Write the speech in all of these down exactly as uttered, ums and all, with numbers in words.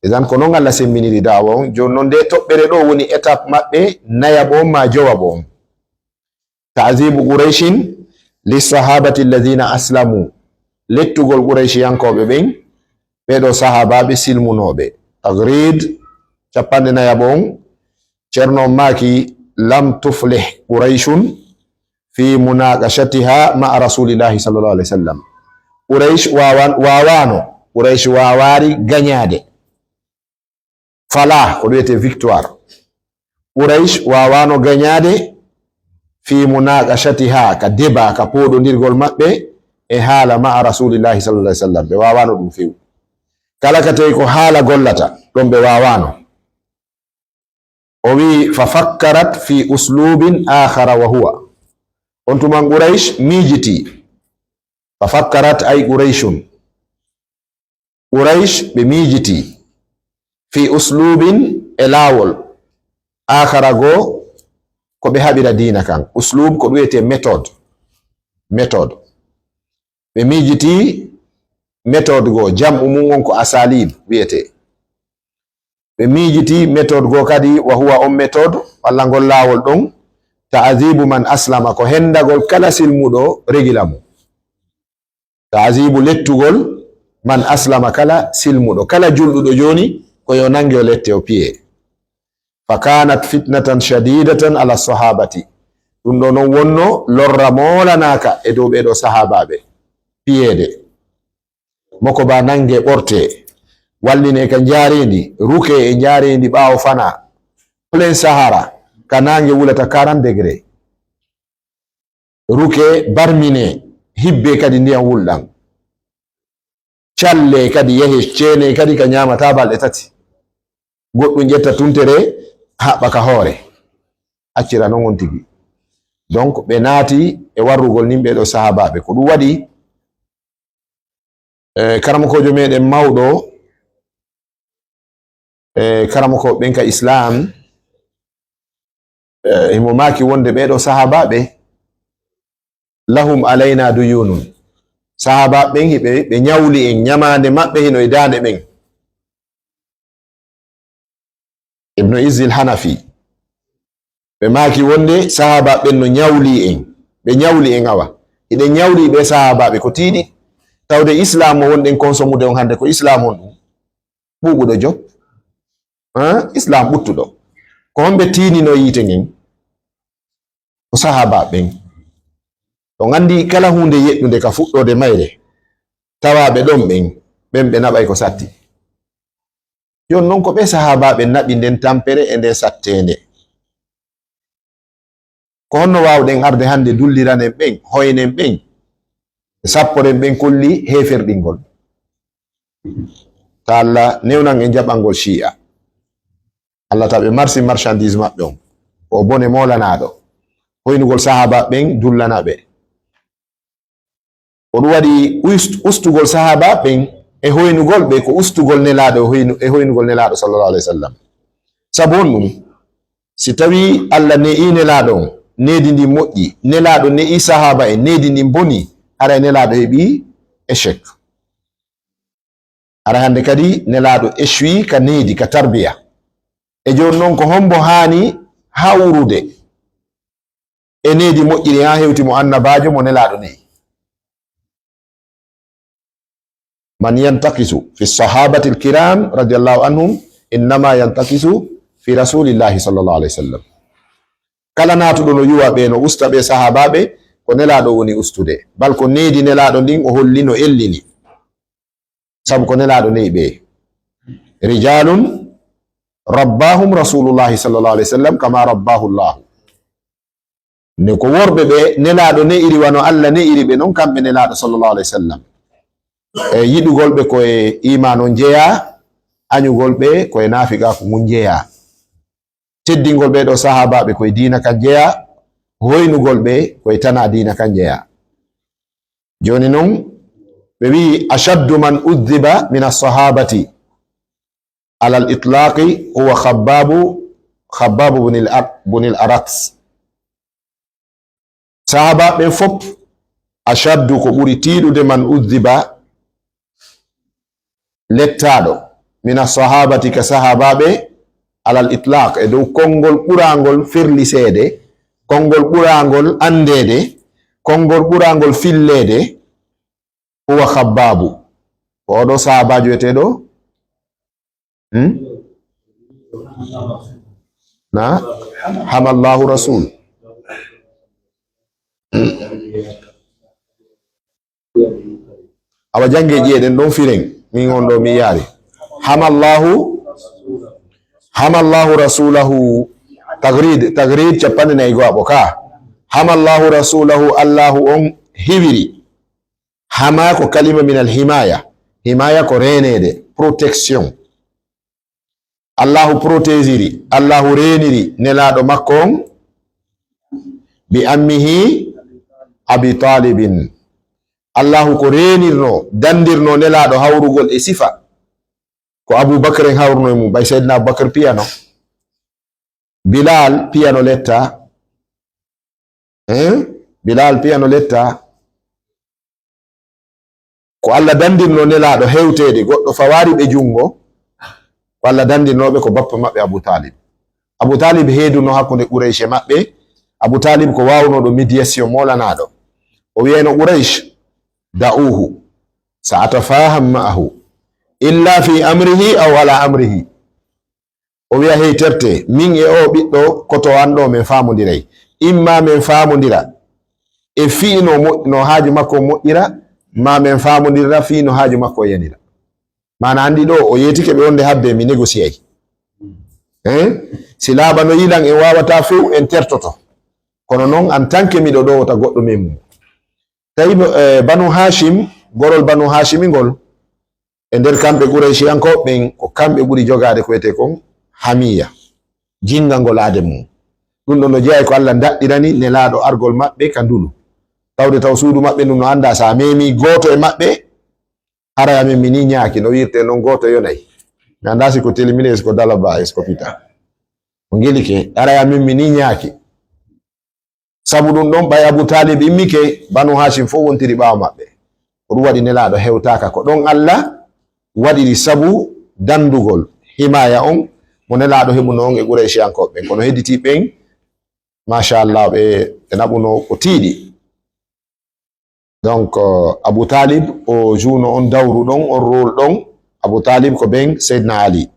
Idan ko noon Allah semmbiniri da'wa on. Jooni noon nde toɓɓere ɗo woni étape maɓɓe nayaɓo on ma jowaɓo on. Ta'zibu Qurayshin li sahabati alladhina aslamu. Lettugol Qurayshiyankooɓe ɓen, ɓee ɗo sahaabaaɓe silmunooɓe. Taghrid, capanɗe nayaɓo on, Ceerno on maaki, "Lam tuflih Qurayshun fi munaqashatiha ma'a Rasulillahi sallallahu alaihi wasallam." Quraysh waawan-, waawaano, Quraysh waawaari gañaade. Falah, ko ɗum wiyetee victoire. Quraysh waawaano gañaade fi munaqashatiha, ka débat, ka pooɗondirgol maɓɓe e haala ma'a Rasulillahi sallallahu alaihi wasallam. Ɓe waawaano ɗum few. Kala ka tawi ko haala gollata, ɗon ɓe waawaano. O wi'i, "Fa fakkarat fi uslubin akhara wa huwa." On tuman Quraysh miijiti. Fa fakkarat ay Qurayshun. Quraysh ɓe miijiti. Fi uslubin e laawol. Akhara goo ko ɓe haɓira diina kan. Uslub ko ɗum wiyetee méthode. Méthode. Ɓe miijiti méthode goo, jam'u mum on ko asalib wiyetee. Ɓe miijiti méthode goo kadi, wa huwa on méthode, walla ngol laawol ɗon, ta'azibu man aslama, ko hendagol kala silmuɗo regila mo. Ta'azibu lettugol man aslama, kala silmuɗo, kala julɗuɗo jooni, ko yo nange o lette o piye. Fa kanat fitnatan shadidatan ala sahabati. Ɗum ɗo non wonno lorra moolanaaka e dow ɓee ɗo sahaabaaɓe. Piyeede. Moko ba nange ɓorte. Walline ka njaareendi, ruke e njaareendi ɓaawo fana. Plein Sahara, ka naange wulata quarante degré. Ruke barmine, hibbe kadi ndiyam wulɗam. Calle kadi yahe ceene kadi ka ñaamataa balɗe tati. Goɗɗum ƴetta tuntere, haɓɓa ka hoore. Accira non on tigi. Donc, ɓe naati e warrugol nin ɓee ɗo sahaabaaɓe. Ko ɗum waɗi, eh, karamokoojo meɗen mawɗo, eh, karamokooɓe ɓen ka Islam, eh, himo maaki wonde ɓee ɗo sahaabaaɓe, "Lahum alayna duyunun." Sahaabaaɓe ɓen, hiɓe, ɓe ñawli en, ñamaande maɓɓe hino e daande men. Ibnu Izzil Hanafi, ɓe maaki wonde sahaaba ɓen no ñawli en, ɓe ñawli en awa. Hiɗen ñawli ɓe sahaabaaɓe ko tiiɗi. Tawde Islam mo wonɗen konsomude on hannde ko Islam on ɗum. Ɓuuɓuɗo jop. Hein? Islam ɓuttuɗo. Ko homɓe tiinino yiite ngen? Ko sahaaba ɓen. On anndi kala huunde yeɗɗunde ka fuɗɗoode mayre, tawaaɓe ɗon ɓen, ɓen ɓe naɓay ko satti. Jooni non ko ɓe sahaabaaɓe naɓi nden tampere e nde satteende. Ko honno waawɗen arde hannde dulliranen ɓen, hoynen ɓen, sapporen ɓen kolli heeferɗingol? Ta Allah newnan en jaɓangol Shi'a. Allah ta ɓe marsi marchandise maɓɓe on. Ko bone moolanaaɗo. Hoynugol sahaaba ɓen dullana ɓe. Ko ɗum waɗi ust-, ustugol sahaaba ɓen e hoynugol ɓe ko ustugol Nelaaɗo e hoynu-, e hoynugol Nelaaɗo sallallahu alaihi wasallam. Sabu honɗum? Si tawii Allah ne'i Nelaaɗo on, needi ndin moƴƴi, Nelaaɗo ne'i sahaaba en, needi ndin boni, haray Nelaaɗo heɓi échec. Haray hannde kadi Nelaaɗo échoui ka needi, ka tarbiya. E jooni non ko hombo haani hawrude e needi moƴƴiri haa hewti mo annabaajo mo Nelaaɗo ne'i? Man yantakisu fi sahabati alkiram radiyallahu anhum, innama yantakisu fi rasulillahi sallallahu alaihi wasallam. Kala naatuɗo no yuwa ɓe, no usta ɓe sahaabaaɓe, ko Nelaaɗo woni ustude. Bal ko needi Nelaaɗo ndin o holli no ellini. Sabu ko Nelaaɗo ne'i ɓe. Rijalun rabbahum rasulullahi sallallahu alaihi wasallam kama rabbahu Allah. Ne ko worɓe ɓe Nelaaɗo ne'iri wano Allah ne'iri ɓe non kamɓe Nelaaɗo sallallahu alaihi wasallam. E yiɗugol ɓe ko e iman on jeyaa, añugol ɓe ko e naafiqaaku ngun jeyaa. Teddingol ɓee ɗo sahaabaaɓe ko e diina kan jeyaa, hoynugol ɓe ko e tanaa diina kan jeyaa. Jooni non, ɓe wi'i, "Ashaddu man udhiba min as-sahabati ala al-itlaqi huwa Khabbabu, Khabbabu bunil Ar-, bunil Arat." Sahaabaaɓe ɓen fop, ashaddu ko ɓuri tiiɗude man udhiba, lettaaɗo, mina sahabati, ka sahabaaɓe, alal itlaq, e dow konngol ɓuraangol ferliseede, konngol ɓuraangol anndeede, konngol ɓuraangol filleede, huwa Khabbaabu. Ko oɗo sahaabaajo wiyeteeɗo, hmm? Na? Hamallahu Rasul. Awa jannge ƴi'e ɗen ɗon firen, min on ɗo mi yaari. Hamallahu, hamallahu rasulahu, tagrid, tagrid cappanɗe nayi goo aɓo ka. Hamallahu rasulahu, Allahu on hiwiri. Hama ko kalima min al himaya. Himaya ko reeneede, protection. Allahu protégiri, Allahu reeniri nelaaɗo makko on, bi ammihi Abi Talibin. Allahu ko reenirno, dandirno nelaaɗo hawrugol e sifa. Ko Abu Bakr en hawruno e mum, ɓay Seydina Abu Bakr piyano. Bilal piyano letta. Hein? Bilal piyano letta. Ko Allah dandirno nelaaɗo hewteede, goɗɗo fawaari ɓe junngo. Ko Allah dandirno ɓe ko bappa maɓɓe Abu Talib. Abu Talib heeduno hakkunde Quraysh e maɓɓe. Abu Talib ko waawnooɗo médiation, moolanaaɗo. O wiyayno Quraysh, "Da'uhu, sa atafaham ma'ahu, illa fi amrihi aw ala amrihi." O wiya, "Hey, terte, min e oo ɓiɗɗo koto an ɗo, men faamondiray. Imma men faamondira e fii no mo-, no haaju makko moƴƴira, ma men faamondira fii no haaju makko yanira." Maana anndi ɗo, o yeetike ɓe wonde habbe mi négociay. Hein? Si laaɓano yilan en waawataa few, en tertoto. Kono non, en tant que miɗo ɗo wota goɗɗo men mum. Tawi, eh, Banu Hashim, gorol Banu Hashimi ngol, e nder kamɓe Qurayshiyankooɓe ɓen, ko kamɓe ɓuri jogaade ko wiyetee kon hamiya, jinngangol aade mum. Ɗum ɗon no jeyaa e ko Allah daɗɗirani nelaaɗo argol maɓɓe ka ndunu. Tawde taw suudu maɓɓe ndun no anndaa, so a meemi gooto e maɓɓe, haray a memmini ñaaki, no wiirtee non gooto yonay. Mi anndaa si ko Télé Mines, ko Dalaba, e si ko Pita. Ko Ngelike, haray a memmini ñaaki. Sabu ɗum ɗon, ɓay Abu Talib immike, Banu Hashim fof wontiri ɓaawo maɓɓe. Ko ɗum waɗi nelaaɗo hewtaaka. Ko ɗon Allah waɗiri sabu dandugol himaaya on mo nelaaɗo heɓuno on e Qurayshiyankooɓe ɓen. Kono hedditi ɓen, machallah, ɓe, ɓe naɓuno ko tiiɗi. Donc, euh, Abu Talib, o jouno on dawru ɗon, on rôle ɗon. Abu Talib ko ben Seydina Ali,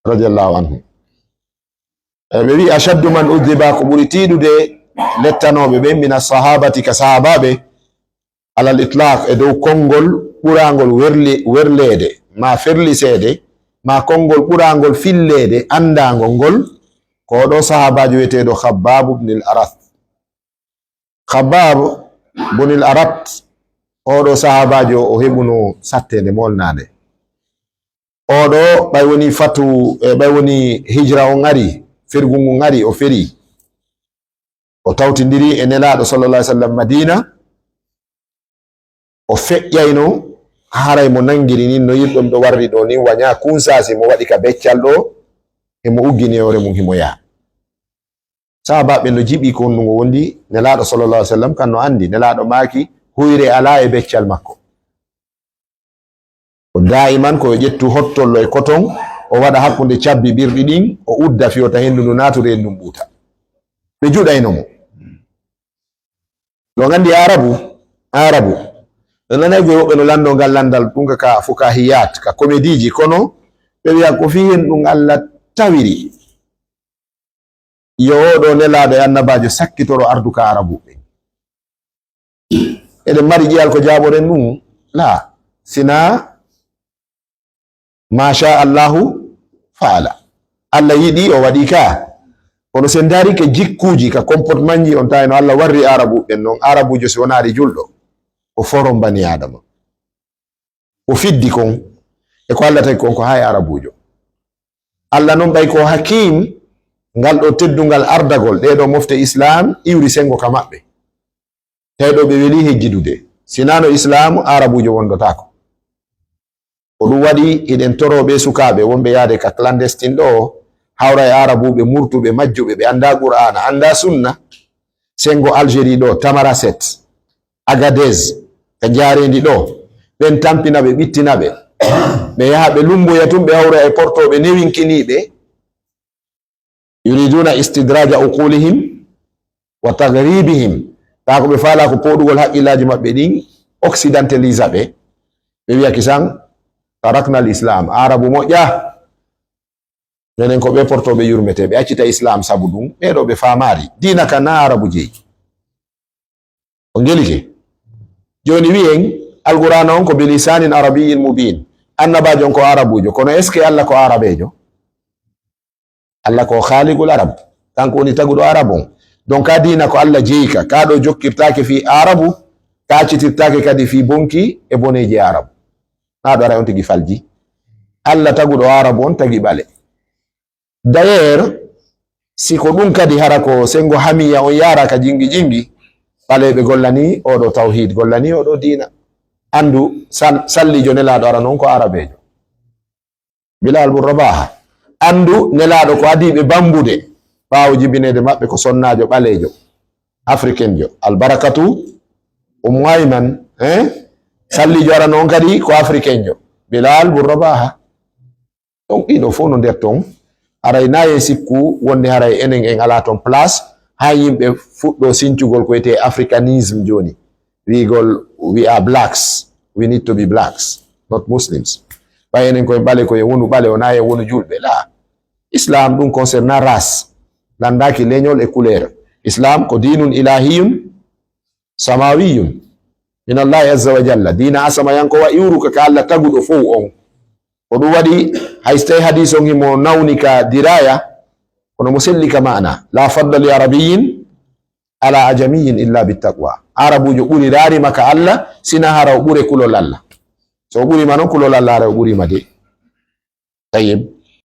radiyallahu anhu. E ɓe wi'i, "Ashaddu man udhiba", ko ɓuri tiiɗude lettanooɓe ɓen, mina sahabati, ka sahabaaɓe, alal itlaq, e dow konngol ɓuraangol werli-, werleede, ma ferliseede, ma konngol ɓuraangol filleede, anndaangol ngol, ko oɗo sahabaajo wiyeteeɗo Khabbab ibn al-Arath. Khabbab ibn al-Arath, oɗo sahabaajo, o heɓuno satteende molnaande. Oɗo, ɓay woni fatu, e ɓay woni hijra on ari, fergu ngun ari, o feri. O tawtindiri e Nelaaɗo, sallallahu alaihi wasallam, Madina. O feƴƴayno, haray mo nangiri nin, no yirɗo miɗo warri ɗo nin, waña kunsaasi mo waɗi ka beccal ɗo, himo uggini hoore mum, himo yaha. Sahabaaɓe no jiɓi ko honɗum o wondi, Nelaaɗo, sallallahu alaihi wasallam, kan no andi. Nelaaɗo maaki, huyre alaa e beccal makko. Ko daa'iman ko o ƴettu hottollo e koton, o waɗa hakkunde cabbi ɓirɗi ɗin, o udda fii wota henndu ndu naatu, reendu ndun ɓuuta. Ɓe juɗayno mo. No nganndi Aarabu, Aarabu. No nanay goy woɓɓe no lanndo ngal lanndal ɗum ka, ka fukahiyat, ka komediiji, kono ɓe wiya ko fii hen ɗum Allah tawiri. Yo oo ɗoo nelaaɗo e annabaajo sakkitoro ardu ka Aarabuɓe. Eɗen mari ƴiyal ko jaaboren ɗum? Laa. Sinaa ma sha Allahu fa'ala. Allah yiɗi, o waɗi ka. Kono sen ndaari ka jikkuuji, ka comportement ji, on tawi no Allah warri Aarabuɓe ɓen non. Aarabuujo si wonaari julɗo, o forom bani Aadama. O fiddi kon e ko Allah tagi kon ko hay Aarabuujo. Allah non ɓay ko Hakim, ngal ɗo teddungal ardagol, ɗee ɗoo mofte Islam iwri sengo ka maɓɓe. Tawi ɗo ɓe weli hejjidude. Sinaa no Islaamu, Aarabuujo wondotaako. Ko ɗum waɗi hiɗen toroo ɓee sukaaɓe wonɓe yaade ka clandestine ɗo, hawra e Aarabuuɓe murtuɓe, majjuɓe, ɓe anndaa Qur'aana, anndaa Sunna. Sengo Algérie ɗo, Tamaracet, Agadez, ka Jaareendi ɗo, ɓen tampina ɓe, ɓittina ɓe. Ɓe yaha ɓe lumboya tun, ɓe hawra e portooɓe newinkiniiɓe. Yuriduna istidraja uqulihim wa tagribihim. Taa ko ɓe faalaa ko pooɗugol haqqillaaji maɓɓe ɗin, occidentalisa ɓe. Ɓe wiya kisan, tarakna al islam, Arabu moƴƴa. Menen ko ɓe portooɓe yurmetee, ɓe accita islam sabu ɗum. Ɓee ɗoo ɓe faamaali. Diina ka na Arabu jeyi. On ngelike. Jooni wi'en, Alqur'aana on ko bilisanin arabiyyin mubin. Annabaajo on ko Arabuujo. Kono est-ce que Alla ko Arabeejo? Alla ko Khaliqul Arab. Kanko woni taguɗo Arab on. Donc, ka diina ko Alla jeyi ka. Ka ɗoo jokkirtaake fii Arabu, ka accitirtaake kadi fii bonki e boneeji Arabu. Na ɗo ara on tigi falji. Alla taguɗo Arabu on tagi ɓale. D'ailleurs, si ko ɗum kadi hara ko senngo hamiya on yaara ka jingi jingi, ɓaleeɓe gollanii oɗo tawhid, gollanii oɗo diina. Anndu sal-, sallijo nelaaɗo ara non ko Arabeejo. Bilal bun Rabaha. Anndu nelaaɗo ko adii ɓe bambude ɓaawo jibineede maɓɓe ko sonnaajo ɓaleejo, Africain jo. Albarakatu Ummu Ayman, eh? Sallijo ara non kadi ko Africain jo. Bilal bun Rabaha. Donc, ɗiɗo fof no nder ton. Haray na en sikku wonde haray enen en alaa ton place, haa yimɓe fuɗɗo sincugol ko wiyetee africanisme jooni. Wi'gol, "We are blacks, we need to be blacks, not Muslims." Ɓay enen ko en ɓale, ko en wonu ɓale, o na en wonu julɓe. La. Islam ɗum concerne race. Lanndaaki leñol e couleur. Islam ko diinun ilahiyun samawiyun min Allahi azza wa jalla. Diina asamayankowa iwruka ka Alla taguɗo fow on. Ko ɗum waɗi, hay so tawi hadiis on himo nawni ka diraya, kono mo selli ka maana. "La fadla li arabiyyin ala ajamiyyin illa bittaqwa." Arabuujo ɓuri raarima ka Alla, sina hara o ɓure kulol Alla. So o ɓurima non kulol Alla, hara o ɓurima de. Tayyib.